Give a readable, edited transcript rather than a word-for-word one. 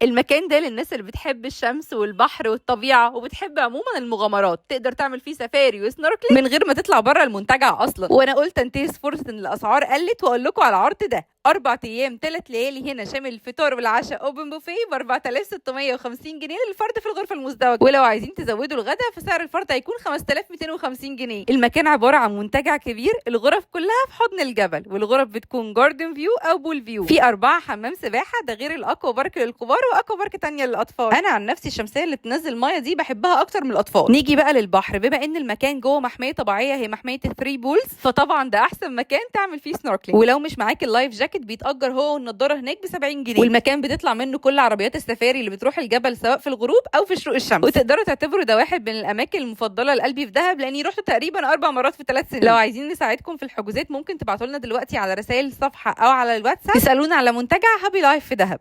المكان ده للناس اللي بتحب الشمس والبحر والطبيعة وبتحب عموما المغامرات، تقدر تعمل فيه سفاري وسنوركلينج من غير ما تطلع بره المنتجع اصلا. وانا قلت انتهز فرصة ان الاسعار قلت واقول لكم على العرض ده. 4 ايام 3 ليالي هنا شامل الفطار والعشاء open buffet ب 4650 جنيه للفرد في الغرفة المزدوجة، ولو عايزين تزودوا الغداء فسعر الفرد هيكون 5250 جنيه. المكان عبارة عن منتجع كبير، الغرف كلها في حضن الجبل، والغرف بتكون garden view او pool view. في 4 حمام سباحة، ده غير ال aqua park للكبار و aqua park تانية للاطفال. انا عن نفسي الشمسية اللي بتنزل مية دي بحبها اكتر من الاطفال. نيجي بقى للبحر، بما ان المكان جوه محمية طبيعية هي محمية ال Three Pools، فطبعا ده احسن مكان تعمل فيه snorkeling. ولو مش معاك ال life jacket بيتأجر هو والنضاره هناك ب 70 جنيه. والمكان بتطلع منه كل عربيات السفاري اللي بتروح الجبل سواء في الغروب او في شروق الشمس. وتقدروا تعتبروا ده واحد من الاماكن المفضلة لقلبي في دهب، لاني رحت تقريبا 4 مرات في 3 سنين. لو عايزين نساعدكم في الحجوزات ممكن تبعتوا لنا دلوقتي على رسائل الصفحة او على الواتساب تسالونا على منتجع Happy Life في دهب.